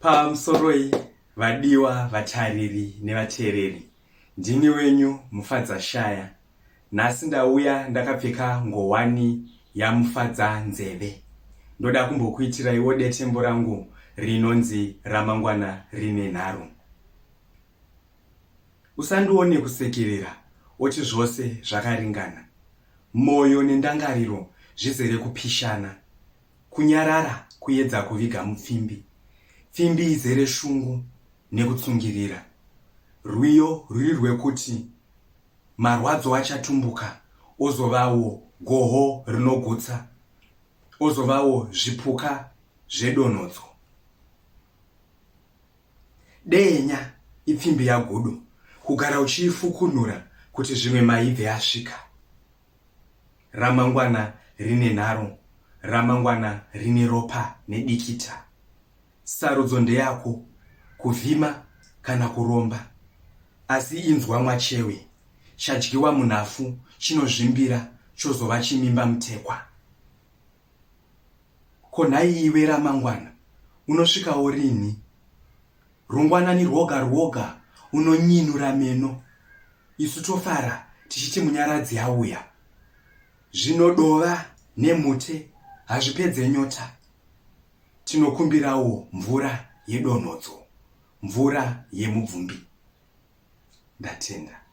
Pamusoroi vadiwa vatariri nevateereri, ndini wenyu Mufadzashaya. Nhasi ndauya ndakapfeka ngowani yaMufadza nzeve. Ndoda kumbokuitiraiwo detembo rangu rinonzi Ramangwana Rine Nharo. Usandione kusekerera oti zvose zvakaringana. Moyo nendangariro zvizere kupishana. Kunyarara kuedza kuviga mupfimbi. Pfimbi izere shungu nekutsungirira. Rwiyo rwuri rwekuti marwadzo achatumbuka ozovawo goho rinogutsa, ozovawo zvipuka zvedonhodzo. Dehenya ipfimbi yagudo, kugara uchiifukunura kuti zvimwe maibve asvika. Ramangwana rine nharo, ramangwana rine ropa nedikita. Sarudzo ndeyako, kuvhima kana kuromba. Asi inzwa mwachewe, chadyiwa munhafu chinozvimbira chozova chimimba mutekwa. Ko nhai iwe ramangwana unosvikawo rinhi? Rungwanani rwoga rwoga unonyinura meno. Isu tofara tichiti Munyaradzi auya. Zvino dova nemute hazvipedze nyota. Tinokumbirawo mvura yedonhodzo, mvura yemubvumbi. Ndatenda.